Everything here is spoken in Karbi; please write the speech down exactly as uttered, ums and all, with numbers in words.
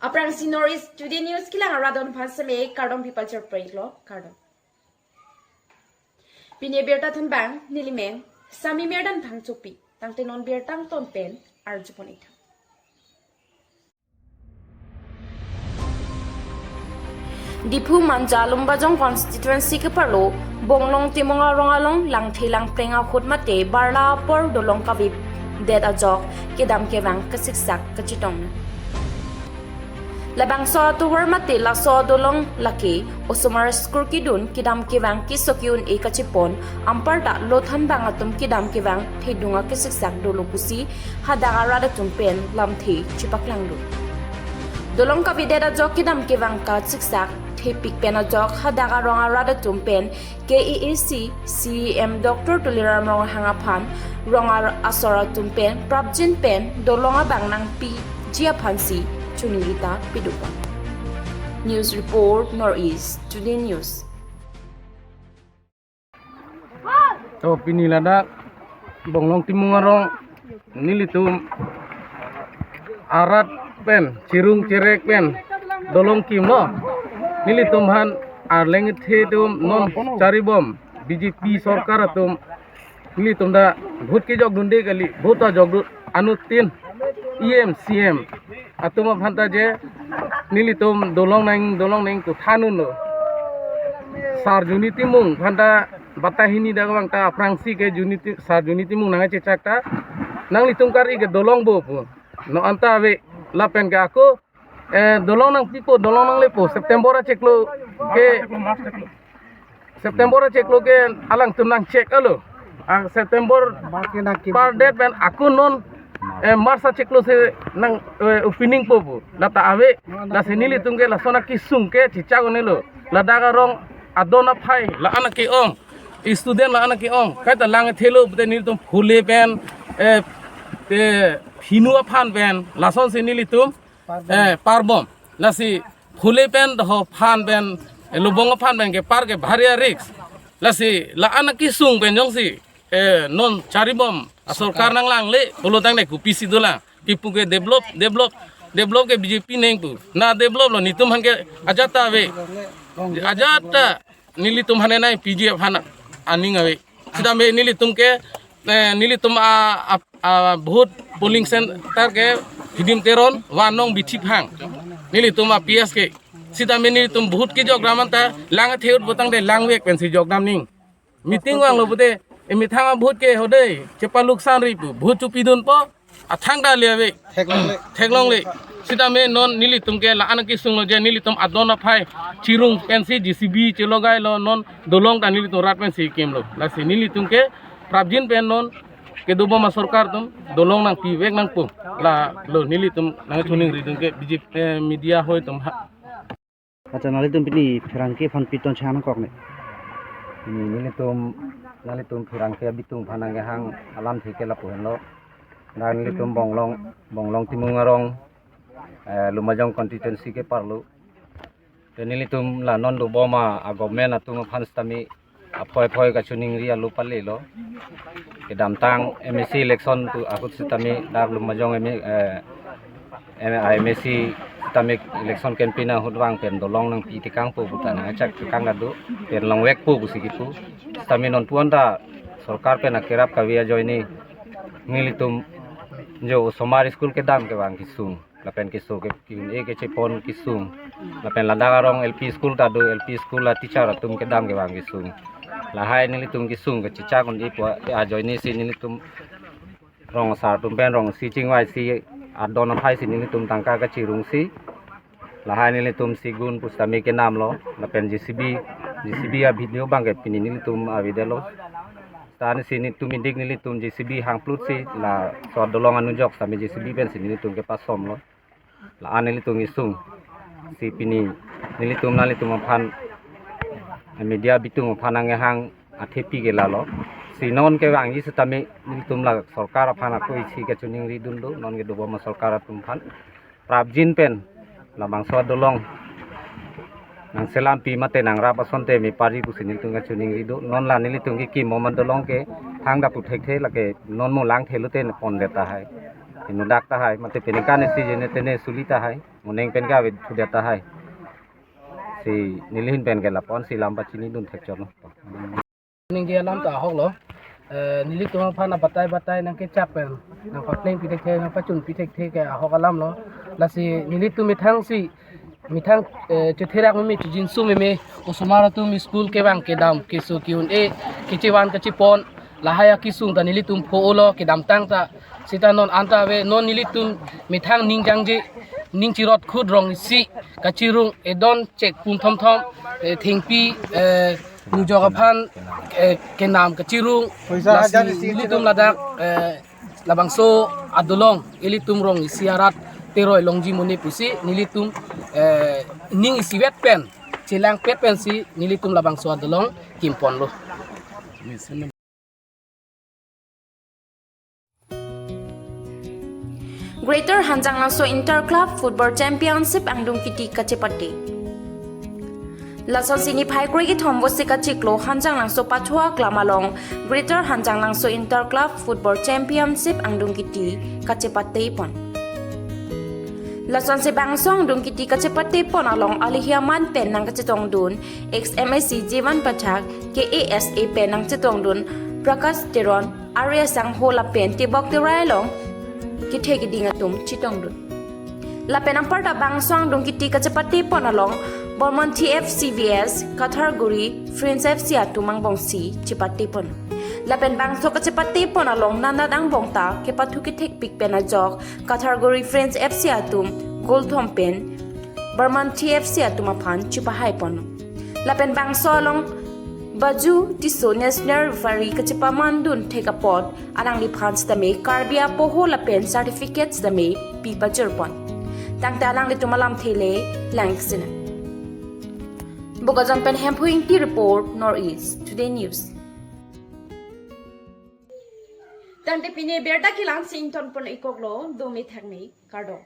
Aphrangsi North East Today News kelang arat atum aphan seme kardom pipachar pray lo, kardom. Pini birta thanbang nelimen Sami Merdan Phangchopi, tangte non birta angton pen arjupon ik tha. Diphu Manja Lumbajong constituency keparlo Bonglong Timung arong along langthe langpleng ahut mate barla apor dolong kavedet ajok kedam kevang kasiksak kachetong. Labangso atovar mate laso adolong lake osomar school kedun kedam kevang keso ke-un-e kachepon, anparta lo thanbang atum kedam kevang thedung akesiksak dolo pusi hadak arat atum pen lamthe chepaklanglo. Dolong kavedet ajok kedam kevang kasiksak thepik pen ajok hadak arong arat atum pen K A A C C E M Doctor Tuliram Ronghang aphan rong ar- asor atum pen prapjin pen dolong abang nangpiji aphansi choningri ta pidun. News report, North East Today News. To pini ladak Bonglong Timung arong nelitum arat pen, chirung cherek pen dolong kimlo. Nelitum aphan arleng the atum non charibom B J P sorkar atum nelitum ta vote kejok dunde kali, vote ta jokdun anuttin E M, C E M atum aphan ta je nelitum dolong nang, dolong nang pu than unlo. Sar Juni Timung aphan ta bata hini dak vang ta aphrangsi ke Juni Ti-, Sar Juni Timung nangchechak ta nanglitum kari ke dolong bo pu. Non anta ave lapen ke ako, eh, dolong nangpipo, dolong nanglepo, September achiklo ke, September achiklo ke alangtum nangchek alo. Ah, September March ke nangkim- par date pen ako non, eh, March achiklo si nang, eh, opening po pu. Lata ave, lasi nelitum ke lason akesung ke chechak un-elo. Ladak arong adon aphai la-an ke-ong, student la-an ke-ong, kaita langthelo pute nelitum phule pen, eh, eh, phinu aphan pen lasonsi nelitum, eh, parbom. Lasi phule pen doho aphan pen, eh, lobong aphan pen kepar ke bhari a-risk. Lasi la-an akesung pen jongsi, eh, non charibom asorkar nanglangle pulo tangte kopisi dolang. Kipu ke develop, develop, develop ke B J P neng pu. Na develop lo, netum aphan ke ajat ta ave. Ajat ta nelitum aphan nangpiji aphan aning ave. Sitame nelitum ke, eh, nelitum a, a, a vote polling center ke Hidim Teron, Vanong, Bithi Phang. Nelitum a P S ke. Sitame nelitum vote kejok ram anta langthe ut pu tangte langvek pensi jokdam ning. Meeting vanglo pute, eh, methang a vote ke ho dei, chepaluksan ri pu, vote chopidunpo, athang ta le ave. Theklongle. Theklongle. Sitame non nelitum ke la-an akesung lo je nelitum adon aphai chirung pensi J C B chelogai lo, non dolong ta nelitum rat pensi kimlo. Lasi nelitum ke prapjin pen non kedobom asorkar atum dolong nangpivek nangpo. Lalo nelitum nangchoningri dun ke B J P, eh, media hoi atum ha. Accha, nanglitum pini pherangke aphan pi ton chehang nangkok ne? Pini nelitum, nanglitum pherangke abitung aphan nangkehang alamthe ke lapu henlo. Nanglitum Bonglong, Bonglong Timung arong, eh, Lumajong constituency keparlo. Te nelitum la non dobom a, a government atum aphan sitame aphoi phoi kachoningri alo pale lo. Kedamtang M A C election pu ahut sitame dak Lumajong M A, eh, M-, M A C sitame election campaign ahut vang pen dolong nangpi tekangpo pu ta nangchak tekang kado, pen longvekpo pusi kipu. Sitame non puan ta sorkar pen akerap kave ajoine nelitum jo osomar school kedam kevang kesung, lapen keso ke ke-un-e kachepon kesung, lapen ladak arong L P school ta do, L P school a teacher atum kedam kevang kesung. Lahai nelitum kesung kachechak un-e pu ajoine si nelitum rong asar atum pen rong isi chingvaisi adon aphai si nelitum tangka kachirungsi, lahai nelitum si gun pusitame kenamlo, lapen J C B, J C B a video abang ke pini nelitum avedetlo. Tan si nelitum idik nelitum J C B hangplutsi laso adolong anujok sitame J C B pensi nelitum kepasomlo. La-an nelitum isung. Si pini nelitum nanglitum aphan, media abitung aphan nangkehang athepi ke lalo. Si non kevangji sitame nelitum la sorkar aphan ako isi kachoningri dun do, non kedobom asorkar atum aphan. Prapjin pen labangso adolong nangselampi mate nangrap asonte mepari pusi nelitum kachoningri do. Non la nelitum kekim bom adolong ke thangta pu thekthe, lake non mo langthe lote pondet tahai. Inodak tahai, mate peningkan isi jene tene suli tahai, moning pen ke avedethu tahai. Si nelihin pen ke lapu-an si lam pachinidun thekchotlo. Ningje alam ta ahok lo. Eh, nelitum aphan abatai batai nangkechak pen, nangpaplengpi thekthe, nangpachunpi thekthe ke ahok alam lo. Lasi nelitum methang si, methang, eh, chetherak meme, chejinso meme, osomar atum school kevang kedam, keso ke-un-e, kechevan kechepon, lahai akesung ta nelitum pho-olo, kedamtang ta, seta non anta ave, non nelitum methang ning jangje, ning chirot khut rong isi, kachirung edon chek pum thom thom, eh, thengpi, eh, nujok aphan, eh, kenam kachirung, lasi nelitum ladak, eh, labangso adolong, ilitum rong isi arat teroi longji mone pusi, nelitum, eh, ning isivet pen, chelangpet pensi, nelitum labangso adolong kimponlo. Greater Hanjanglangso Inter Club Football Championship angdung kiti kachepate. Lasonsi niphai kroi kethom vosi kachiklo Hanjanglangso Pachoa Club along Greater Hanjanglangso Inter Club Football Championship angdung kiti kachepatepon. Lasonsi bangso angdung kiti kachepatepon along alihi aman pen nangkachetongdun ex M A C Jivan Pathak, K A S A pen nangchetongdun Prakash Teron, Arya Sangho lapen Tebok Terai along kethe keding atum chetongdun. Lapen anparta bangso angdung kiti kachepatepon along Bormonthi F C V S, Katharguri Friends F C atum angbongsi chepatepon. Lapen bangso kachepatepon along nanat angbong ta kepathu kethekpik pen ajok Katharguri Friends F C atum goal thom pen Bormonthi F C atum aphan chepahaiponlo. Lapen bangso along Baju Tisso National Referee kachepamandun thek apot alangliphan sitame Karbi apoho lapen certificate sitame pi pajirpon. Tangte alanglitum alamthe le lang-ik sinang. Bokajan pen Hemphu Ingti report, North East Today News. Tangte pini abirta ke la-ansi ingtonpon-ikoklo, dome thakme, kardom.